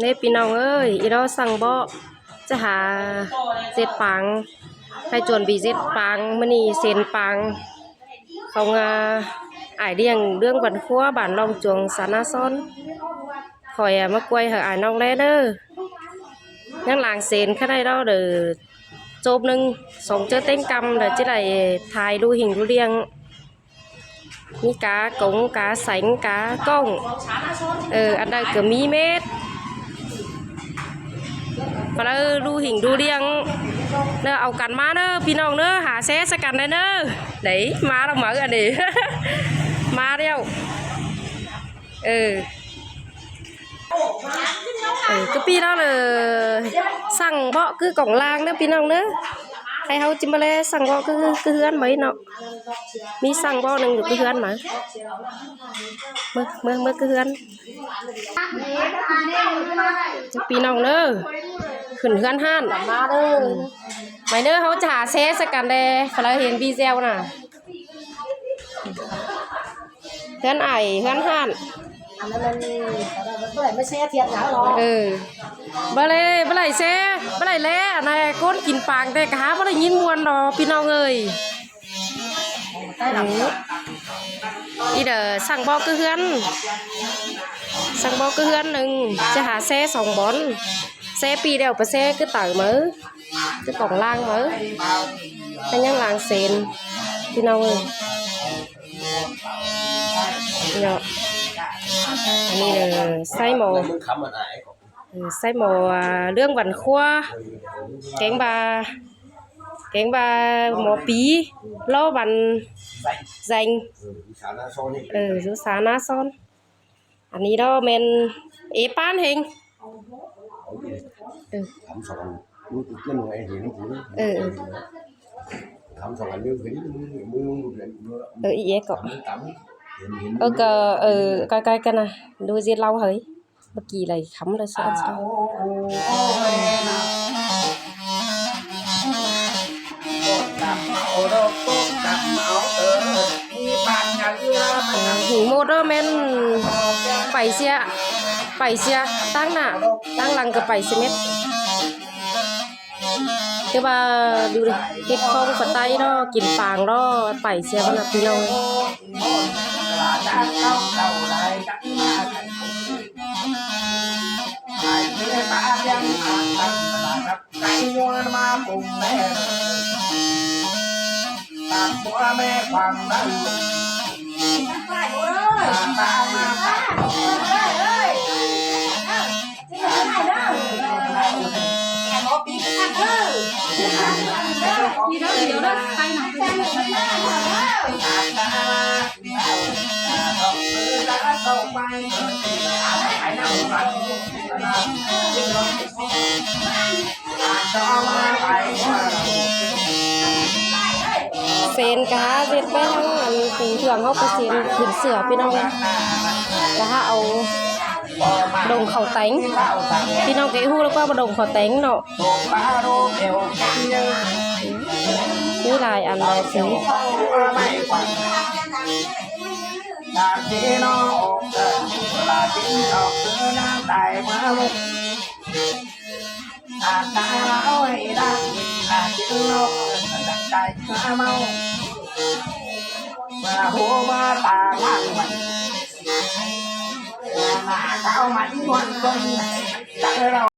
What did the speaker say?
ເດ້ພີ່ນ້ອງເອີຍ ອີ່ລໍສັ່ງເບາະ ຈະຫາເຈັດປາງ ໃຫ້ຈວນບີເຈັດປາງ. ມື້ນີ້ເຊັນປາງຂອງ ອາ ອ້າຍລ້ຽງເລື່ອງວັນຄົວ ບ້ານລ່ອງຈວງ ສານາຊອນ. ຂ້ອຍມາກວຍໃຫ້ອ້າຍນ້ອງແລເດີ ຍັງລາງເຊັນຂະໄດ້ເດີ ໂຈບໜຶ່ງ ສອງເຈີເຕັງກຳ ແລ້ວຈະໄດ້ຖ່າຍດູຫິງດູລ້ຽງ. ມີກາກົງ ກາແສງ ກາກ້ອງ ເອີ ອັນໃດກໍມີເໝິດ. ປະເລີດູຫິງດູລ້ຽງເດີ ເອົາກັນມາເດີພີ່ນ້ອງເດີ ຫາແຊໃສ່ກັນໄດ້ເດີ. ໄດ້ມາແລ້ວໝາອັນນີ້ ມາແລ້ວ ເອີ. ເອີ ກະປີເນາະ ເລີ ສັ່ງເບາະຄືກອງລ່າງເດີພີ່ນ້ອງເດີ. ໃຫ້ເຮົາຈິມມາແລສັ່ງເບາະຄື ຄືເຮືອນໄວ້ເນາະ. ມີສັ່ງເບາະໜຶ່ງຢູ່ຄືເຮືອນມາ ເມືອ ເມືອ ເມືອຄືເຮືອນ ພີ່ນ້ອງເດີ. ຂຶ້ນເຮືອນຮ້ານມາເດີ ໄປເດີ ເຮົາຈະຫາແຊໃສ່ກັນແດ່ ເພາະເຮົາເຫັນວີແຊວນະ. ເຮືອນອ້າຍ ເຮືອນຮ້ານ ອັນນັ້ນມັນບໍ່ໄດ້ມາແຊທຽງຫຍັງເນາະ. ເອີ ບໍ່ໄດ້ ບໍ່ໄດ້ແຊ ບໍ່ໄດ້ແລ ອັນນັ້ນຄົນກິນປາງ ແຕ່ກໍຫາບໍ່ໄດ້ຍິນມ່ວນດອກພີ່ນ້ອງເອີຍ. ອີເດີ ສັ່ງເບາະຄືເຮືອນ ສັ່ງເບາະຄືເຮືອນໜຶ່ງ ຈະຫາແຊສອງບ່ອນ ແຊປີດຽວໄປແຊຄືເຕົາເໝີ ຄືກອງລ່າງເໝີ ແຕ່ຍັງລາງເຊັນພີ່ນ້ອງເອີຍ. ເນາະ ອັນນີ້ເດີ ໃສ່ໝໍ້ ເອີ ໃສ່ໝໍ້ ເລື່ອງວັນຄົວ ແກງບາ ແກງບາໝໍ້ປີ ລໍວັນແຊງ ເອີ ສຸສານາຊອນ. ອັນນີ້ເນາະແມ່ນເອປານເຮັງ ເອີ ເອີ ເອີ ອີເອກເກາະ ເອີ ກໍ ເອີ ໃກ້ໆກັນນະ ດູຊິເລົ່າເຮີ້ຍ ເມື່ອກີ້ໄລ່ຄຳລະຊານຊານ. ຫິງໝົດເດີ ແມ່ນໄປເສຍ ໄປເສຍ ຕັ້ງໜ້າຕັ້ງຫຼັງກໍໄປເສຍເໝິດ. ແຕ່ວ່າຢູ່ເຮັດຂອງປາໄຕເນາະ ກິນປາງເນາະ ໄປເສຍບັດນະພີ່ນ້ອງ. ເຊັນກະຫາເຮັດໄປທາງອັນຕີເຄື່ອງເຮົາກະເຊັນຂຶ້ນເສື້ອພີ່ນ້ອງ ກະຫາເອົາດົງເຂົ້າແຕງ ພີ່ນ້ອງກະຮູ້ແລ້ວວ່າດົງເຂົ້າແຕງເນາະ. ມີຫຼາຍອັນຫຼາຍສີ. ເ